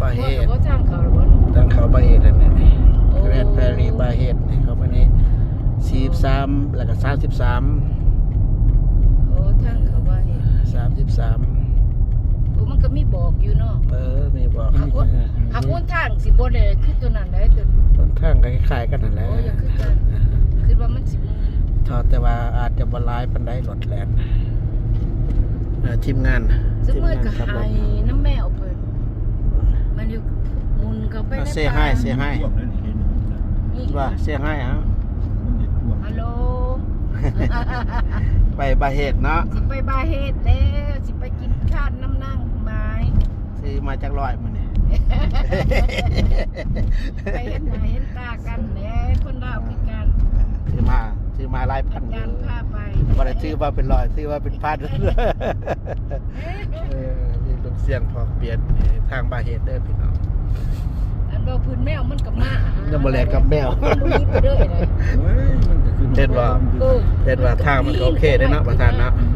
ບາເຮດ ວ່າທາງເຂົ້າແລ້ວບໍ່? ທາງເຂົ້າບາເຮດນັ້ນແຫຼະນີ້ ໂອ້ Grand Prairie ບາເຮດນີ້ ເຂົ້າໄປນີ້ ສີ່ສິບສາມ ແລ້ວກໍ ສາມສິບສາມ ໂອ້ ທາງເຂົ້າບາເຮດ ສາມສິບສາມ ໂອ້ ມັນກໍມີບອກຢູ່ເນາະ ເອີ ມີບອກ ຫາກ ຫາກຫົນທາງຊິບໍ່ໄດ້ຄືຕົວນັ້ນໃດ໋ ຕົວ ຫົນທາງກໍຄ້າຍໆກັນນັ້ນແຫຼະ ໂອ້ ຢ່າຄືກັນ ຄິດວ່າມັນຊິ ເທົ່າແຕ່ວ່າອາດຈະບໍ່ຫຼາຍປານໃດລົດແລ່ນ ເອີ ທີມງານ ຊຸມມື້ກໍໄຫ້ນຳແມວເພິ່ນ ມັນຢູ່ໝຸ່ນເຂົ້າໄປໃນປ່າ ເຊຮາຍ ເຊຮາຍ ວ່າເຊຮາຍ ຮາໂລ ໄປບາເຮດເນາະ ຊິໄປບາເຮດແລ້ວ ຊິໄປກິນຂ້າວນຳນາງໝາຍ ຊື້ມາຈັກຮ້ອຍມື້ນີ້ ໄປເຫັນໜ້າເຫັນຕາກັນແດ່ ຄົນລາວຄືກັນ ເອີ ຊື້ມາ ຊື້ມາຫຼາຍພັນ ອາຈານພາໄປ ບໍ່ໄດ້ຊື້ມາເປັນຮ້ອຍ ຊື້ມາເປັນພັນ ເອີ ມີລູກຊຽງພອກປ່ຽນທາງບາເຮດເດີພີ່ນ້ອງ ອັນວ່າພື້ນແມວມັນກໍມາ ຍັງບໍ່ແລກກັບແມວ ມັນບໍ່ຢຸດເລີຍນະ ໂອ້ຍ ມັນກໍຂຶ້ນ ເຫັນບໍ່ ເອີ ເຫັນວ່າທາງມັນກໍໂອເຄເດ້ເນາະ ປະທານເນາະ ອືມ